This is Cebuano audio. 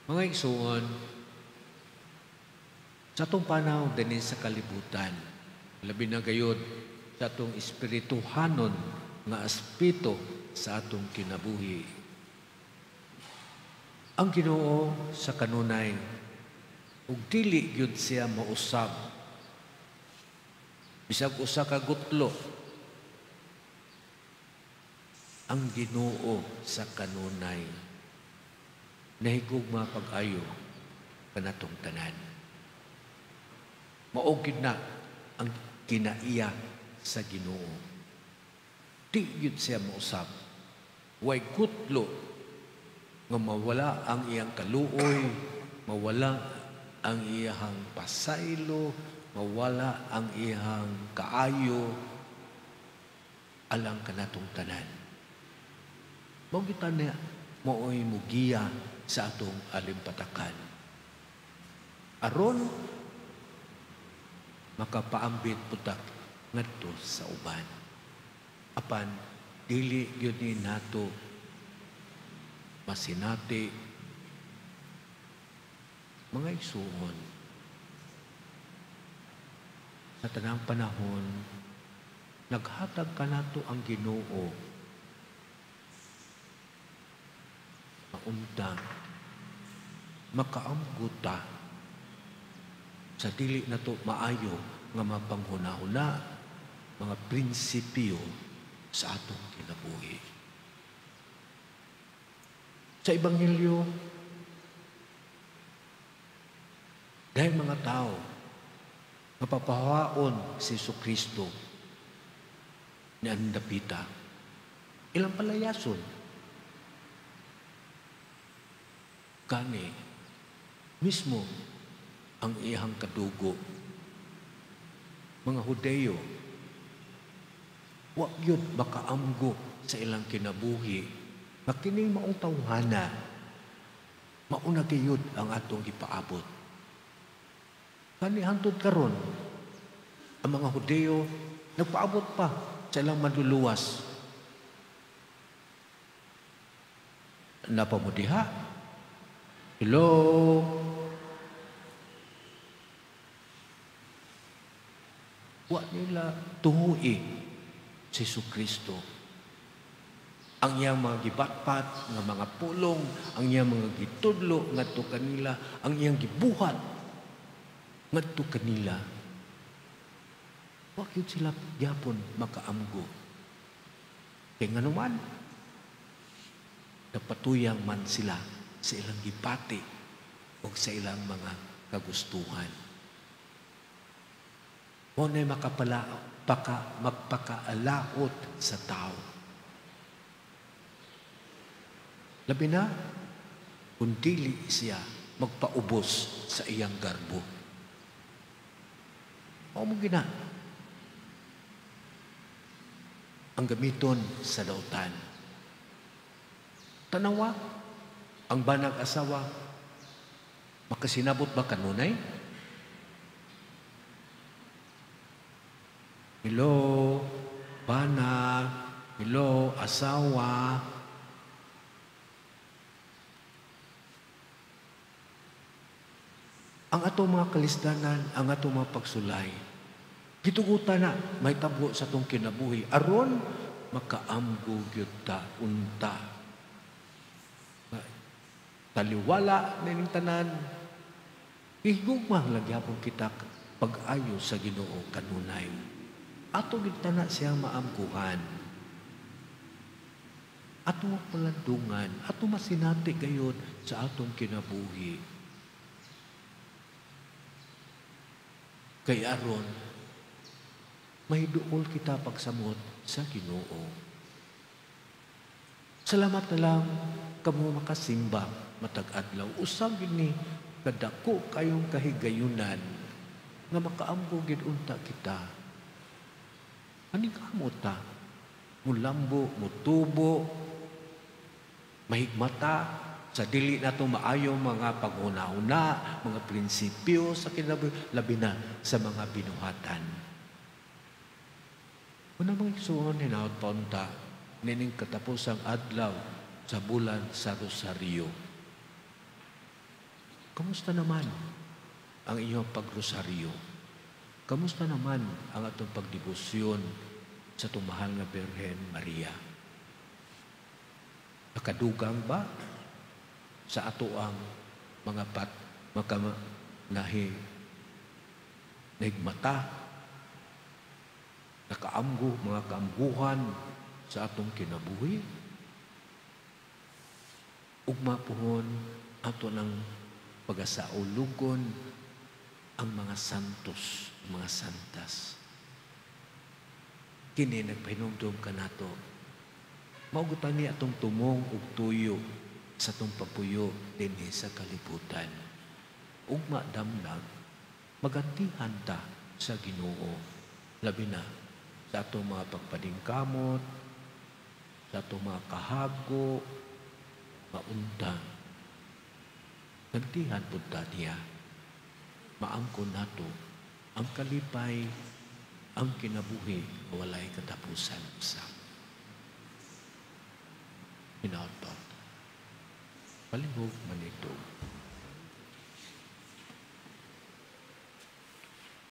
Mga igsuon, sa atong panaw dinhi sa kalibutan, labi na gayod sa atong espirituhanon nga aspeto sa atong kinabuhi, ang Ginoo sa kanunay ug dili gyud siya mausab bisag usa ka gutlo. Ang Ginoo sa kanunay nahigugma pag-ayo kanatong tanan. Mao gyud na ang kinaiya sa Ginoo. Di gyud siya mausab. Way gutlo nga mawala ang iyang kaluoy, mawala ang iyang pasaylo, mawala ang iyang kaayo alang kanatong tanan. Mao gyud na mao'y mugiya sa atong alimpatakan. Aron makapaambit putak ngadto sa uban. Apan dili gyud ni nato masinati, mga igsuon. Sa tanang panahon, naghatag kanato ang Ginoo maunta makaamguta sa dili nato maayo nga mapanghuna-huna, mga prinsipyo sa atong kinabuhi. Sa Ebanghelyo, dahil mga tao mapapahaon si Jesucristo ni andapita, ilang palayason. Gani, mismo ang iyang kadugo, mga Hudeo, wa gyud makaamgo sa ilang kinabuhi nga kining maong tawhana, mauna gayud ang atong gipaabot. Kani hangtod karon, ang mga Hudeo nagpaabot pa sa ilang manluluwas. Napamudiha. Hello? Wa nila tuhui si Jesucristo. Ang iyang mga gibatpat nga mga pulong, ang iyang mga gitudlo ngadto kanila, ang iyang gibuhat ngadto kanila. Wa gyud sila gyapon makaamgo. Kay nganuman, napatuyang man sila sa ilang gipati o sa ilang mga kagustuhan. Mao na'y magpakaalaot sa tao. Labi na, kung dili siya magpaubos sa iyang garbo. Mao mo gina ang gamiton sa dautan. Tanawa, ang banag asawa, makasinabot ba kanunay? Hello, bana, hello, asawa. Ang atong mga kalisdanan, ang atong mga pagsulay, gitugutan na may tabo sa atong kinabuhi. Aron, makaamgo gyud ta unta. Taliwala nining tanan, higugma lang gyapon kita pag-ayo sa Ginoo kanunay. Ato gyud tanan siyang maamguhan. Ato mapalandungan, ato masinati gayud sa atong kinabuhi. Kay aron mahiduol kita pagsamot sa Ginoo. Salamat na lang kamo makasimba matag adlaw. Usab gyud ni kadako kayong kahigayunan nga makaamgo gyud unta kita. Ani kamo ta? Mulambo, mutubo, mahigmata sa dili nato maayo mga panghuna-huna, mga prinsipyo sa kinabuhi, labi na sa mga binuhatan. Una mga igsoon, hinaot pa unta nining katapusang adlaw sa bulan sa Rosaryo. Kamusta naman ang inyong pagrosaryo? Kamusta naman ang atong pagdebosyon sa atong mahal nga Birhen Maria? Nakadugang ba sa ato ang mga pat maka nahi nahigmata, nakaamgo, mga kaamguhan sa atong kinabuhi? Ugma puhon, ato ng pagasaulugon ang mga santos, mga santas. Kini nagpahinumdum kanato. Mao ni atong tumong ug tuyo sa atong papuyo dinhi sa kalibutan. Ugma damlag, magantihan ta sa Ginoo. Labi na sa atong mga pagpadingkamot, sa atong mga kahago, maundang. Gantihan pud ta niya. Maangkon nato ang kalipay, ang kinabuhi, walay katapusan sa hinaot. Palihog manito.